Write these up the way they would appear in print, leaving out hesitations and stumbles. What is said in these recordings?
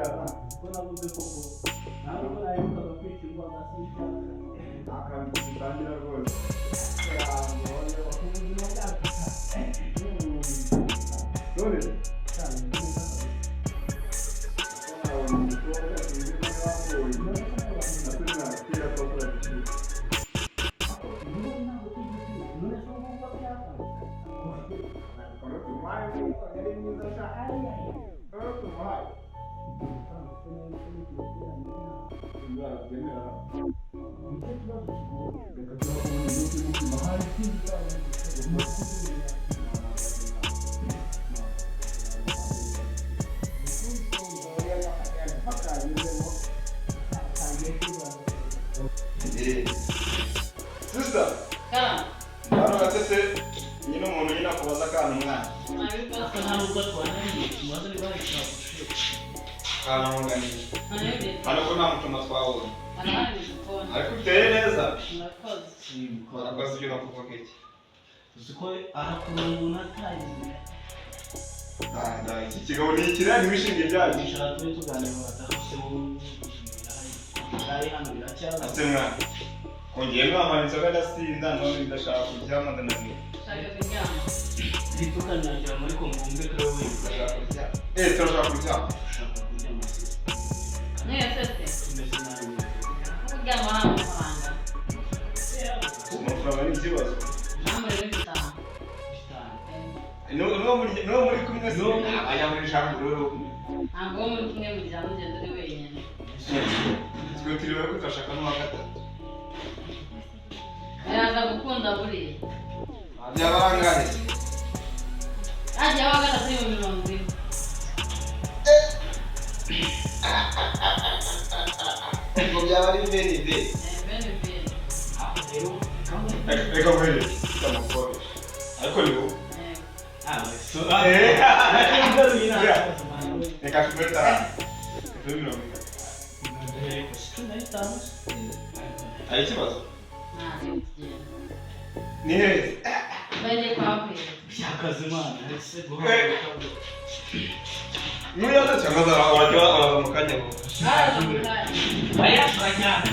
Ko nabuze koko ntabwo naherukaga kwishyurwa agasinshaka. Akantu dutangira rwose. Ubuzima bwacu. None Cyane neza kabisa. nabonye umukobwa, sinzi ko wamubonye. Natwe nakira ko turagishira. Ntabwo tujya none se ubu ngubu byakaze. Kono tumuhaye umukobwa ari mwiza sha. Kono tumuhaye. Nzabyemera. Nicyo kibazo kigoye. Reka tubaho ubundi bwo kwima. Sister, hano gatete nyine umuntu nyine akubaza akantu mwana. Aka nta nubwo twananiye tumaze niba hari ikintu. Kanamuganiye. Hano ko nta mucoma twabonye. Ariko uteye neza. Warakoze ibyo nakuvuga iki? Uzi ko arakura umuntu atayizi. Da, iki kigabo ni ikirani wishingiye ibyacu. Twicara tube tuganira batahuse wowe ari hano biracyaza. Ase mwana. Kongeye mwamara inzoga ndasinda none ndashaka kuryama ndananiwe. Ntitukanangira muri kongo wumve ko ari wowe. Ndashaka kuryama. Eh, turashaka kuryama. Ushaka kuryama se? Tumeze nabi. Amafaranga ni ikibazo. Bitanu. Nuwo muri kumwe se? Ajya muri shangururu. Ntabwo wo muri kumwe muryango ugenda uri wenyine. Twe turi bari kutashaka n'uwa gatatu. Biraza gukunda buriya. Byaba angahe? Hagiye wa gatatu 40,000. Ubwo byaba ari very very. Bene bene. Aho rero kamwe. Reka nkwereke. Amafaranga. Ariko ni wowe. Ah, so Eh. ngaruye nta kibazo, man. Reka tugure tara. Reka tugure 30. 15. Hari ikibazo? Nta kugenda. Ni hehe? Bagiye kwa kwezi. Byakaze Imana ese guhaguruka. Nuyaza cyangwa urajya uraza mu kanya vuba. Baraza mu kanya. Aya turajyana.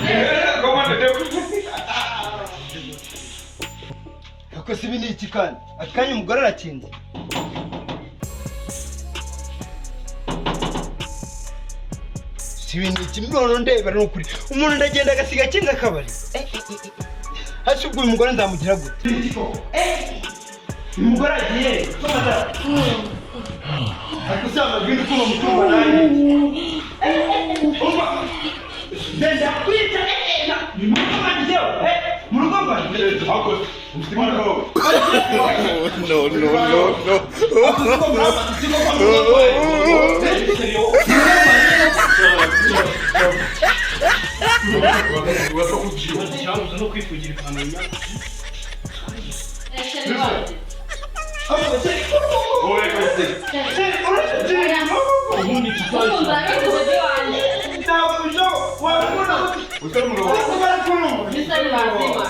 Ako si ibi ni iki kandi? Akanya umugore arakinze. Si ibi ni iki none ndebera ni ukuri. Umuntu ndagenda agasiga akinze akabari. Hasi ubwo uyu mugore nzamugira gute? Uyu mugore agiye. Ako si amajwi ndi kumva mu cyumba nanjye. Umva. Ndenda kwica. Ni mu rugo rwanjye. Mu rugo rwanjye. No, no, no, no. Cyabuze no kwifugira ikamenya. Ese ni wanjye. Ubundi Urumva ari wanjye. Bisa ni bazima.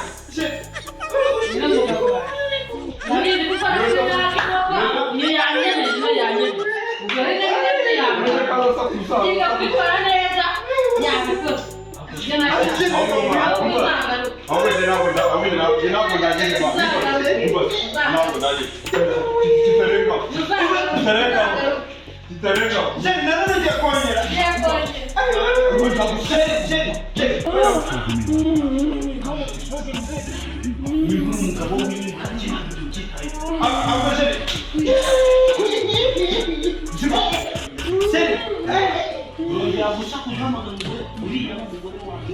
Ni umugabo wawe. Ndabizi kuko ari nabi koko. Ni yanyene, ni yanyene. Ubwo rero ni yanyene. Yiga kubikora neza yabikoze. Ibyo nashaka. Ahubwo uzagaruke. Uzagaruke. Niba uri umugabo w'imbwa ntabwo ubyitaye. Urongera gusakuza uhamagara umugore uriya ni umugore wanjye.